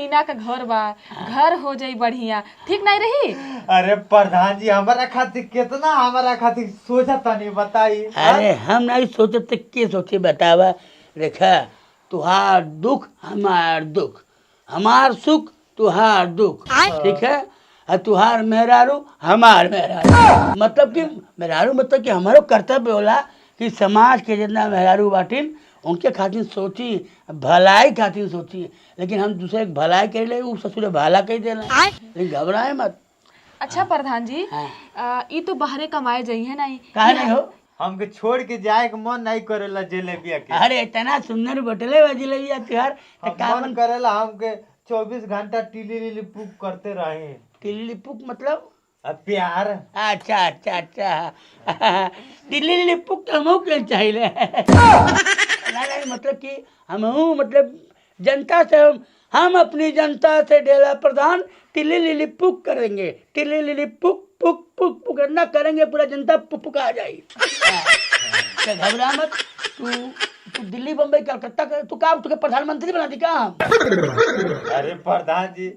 टीना का घर बा, घर हो जाई बढ़िया, ठीक नहीं रही? अरे प्रधान जी, हमारा खातिर कितना, हमारा खातिर सोचा तनी बताई। अरे हम नहीं सोचे तो के सोचे, बतावा। देखा, तुहार दुख हमार दुख, हमार सुख तुहार दुख, ठीक है? और तुहार मेहरारू हमार मेहरारू, मतलब कि मेहरारू, मतलब कि हमारो कर्तव्य होला कि समाज के जितना मेहरारू बाटिन उनके खातिर सोची, भलाई खातिर सोची। लेकिन हम दूसरे के भलाई कर ले, उ ससुरे भला कह देला। लेकिन घबराए मत। अच्छा प्रधान जी। हाँ। ई तो बाहरे कमाए जाई है नहीं? काहे नहीं हो? हमके छोड़ के जाए के मन नहीं करेला जलेबिया के। अरे इतना सुंदर बटले बा जिलेबिया तुहार तो हम का मन करेला हमके 24 घंटा टीली लीली पुक करते रहे। टिल्ली पुक मतलब? अब प्यार। अच्छा, दिल्ली पुक तो हमहू के चाहिए। नहीं नहीं, मतलब कि हमहू, मतलब जनता से हम अपनी जनता से डेला प्रधान टिल्ली लिली पुक करेंगे। टिल्ली लिली पुक पुक पुक पुक इतना करेंगे, पूरा जनता पुक पुक आ जाएगी। हाँ। तो घबरा मत तू। तू दिल्ली, बम्बई, कलकत्ता कर, तू का तुके प्रधानमंत्री बना दी का हम? अरे प्रधान जी।